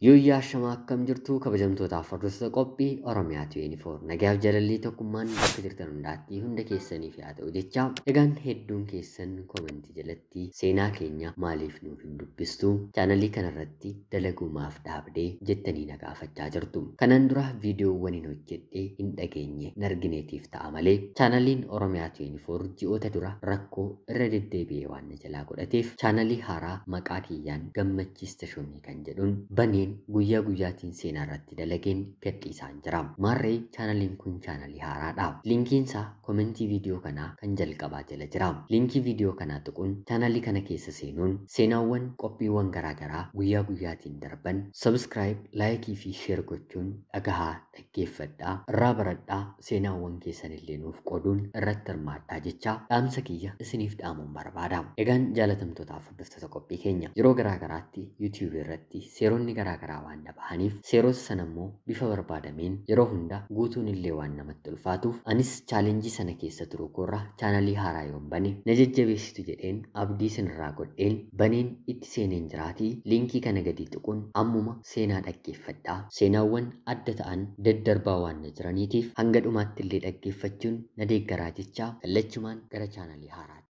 Yooyyaa shamaa akkam jirtu kabajamtootaaf hordoftoota qophii Oromiyaa 24 nagaaf jaalallii tokkummaan bakka jirtan hundaatti hunda keessaniif haa ta'u jecha. Egaan hedduun keessan koomentii jalatti seenaa keenya maaliif nuuf hin dubbistu, chaanalii kanarratti dalaguumaaf dhaabdee jettanii na gaafachaa jirtu. Kanaan dura viidiyoowwan hin hojjedhee hin dhageenye hin argineetiif ta'a malee chaanaliin Oromiyaa 24 ji'oota dura rakkoo irra deddeebi'ee waan na jalaa godhateef chaanalii haaraa maqaa kiyyaan Gammachiis Tashomii kan jedhuun baneen guyyaa guyyaatiin seenaa irratti dalageen gadhiisaan jira. Maarree chaanaliin kun chaanalii haaraadha. Linkiin isaa komentii viidiyoo kanaa kan jalqabaa jala jira. Linkii viidiyoo kanaa tuquun chaanalii kana keessa seenuun seenaawwan qophiiwwan garaagaraa guyyaa guyyaatiin darban subscribe, laayikii fi sheer gochuun dhagahaa dhaggeeffadhaa, irraa baradhaa, seenaawwan keessan illee nuuf qooduun irratti hirmaadhaa jecha dhaamsa kiyya isiniif dhaamuun barbaada. Egaan jaalatamtootaaf hordoftoota qophii keenya yeroo garaagaraatti YouTube irratti seeronni garaagaraa waan bahaniif seerota sana immoo bifa barbaadameen yeroo hunda guutuun illee waan namatti ulfaatuuf anis chaalenjii sana keessa turuu koorra chaanalii haaraa yoon bane na jajjabeessitu jedheen abdii sinirraa godheen baneen itti seeneen jiraatii liinkii kana gadi tuquun ammuma seenaa dhaggeeffadhaa. Seenaawwan adda ta'an daddarbaa waan na jiraniitiif hanga dhumaatti illee dhaggeeffachuun na deeggaraa jecha kallachumaan gara chaanalii haaraatti.